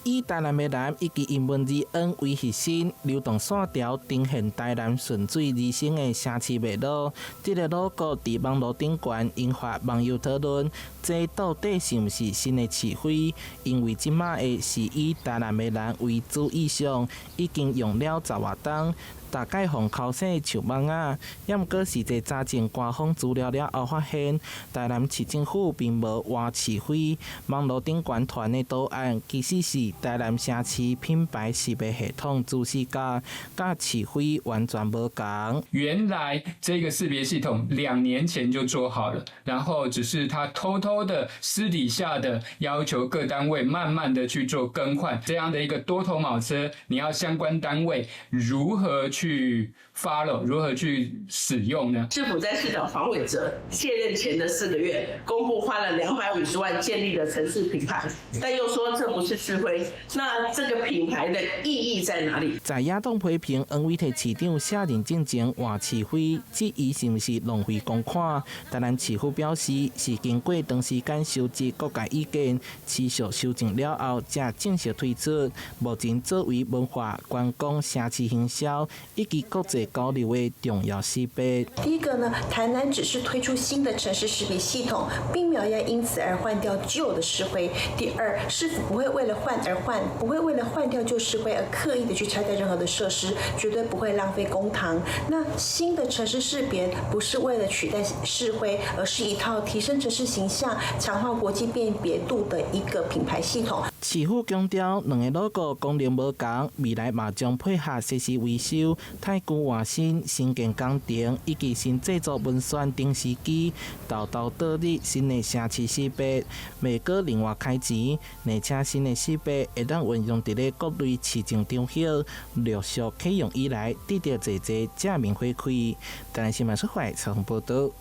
以台南的南以及英文字 N 為核心，流動線條呈現台南順水而生的城市脈絡。這个 logo 佇網路頂懸引發網友討論，這到底是毋是新的市徽？因為這馬的是以台南的南為主意象，已經用了十外冬。大概予剾洗樹木仔，抑毋過實際查證官方資料了後，發現台南市政府並無換市徽，網路頂懸傳的圖案其實是台南城市品牌識別系統主視覺，佮市徽完全無仝。原來這個識別系統2年前就做好了，然後只是他偷偷的私底下的要求各單位慢慢的去做更換，這樣的一個多頭馬車，你要相關單位如何去 follow，如何去使用呢？市府在市長黃偉哲卸任前的4個月，公布花了250萬建立了城市品牌，但又說這不是市徽，那這個品牌的意義在哪裡？在野黨批評黃偉哲市長卸任進前換市徽，質疑是毋是浪費公款？台南市府表示，是經過長時間收集各界意見，持續修正了後，才正式推出。目前作為文化觀光、城市行銷以及國際交流的重要識別。第一個呢，台南只是推出新的城市識別系統，並沒有要因此而換掉舊的市徽。第二，市府不會為了換而換，不會為了換掉舊市徽而刻意的去拆掉任何的設施，絕對不會浪費公帑。那新的城市識別不是為了取代市徽，而是一套提升城市形象、強化國際辨別度的一個品牌系統。市府強調，兩个 logo 功能無仝，未來嘛將配合設施維修、拆舊換新、新建工程以及新製作文宣等時機，沓沓導入新的城市識別，袂閣另外開錢，而且新的識別會當運用佇咧各類市政場合，陸續啟用以來，得著濟濟正面回饋。台南新聞出發採訪報導。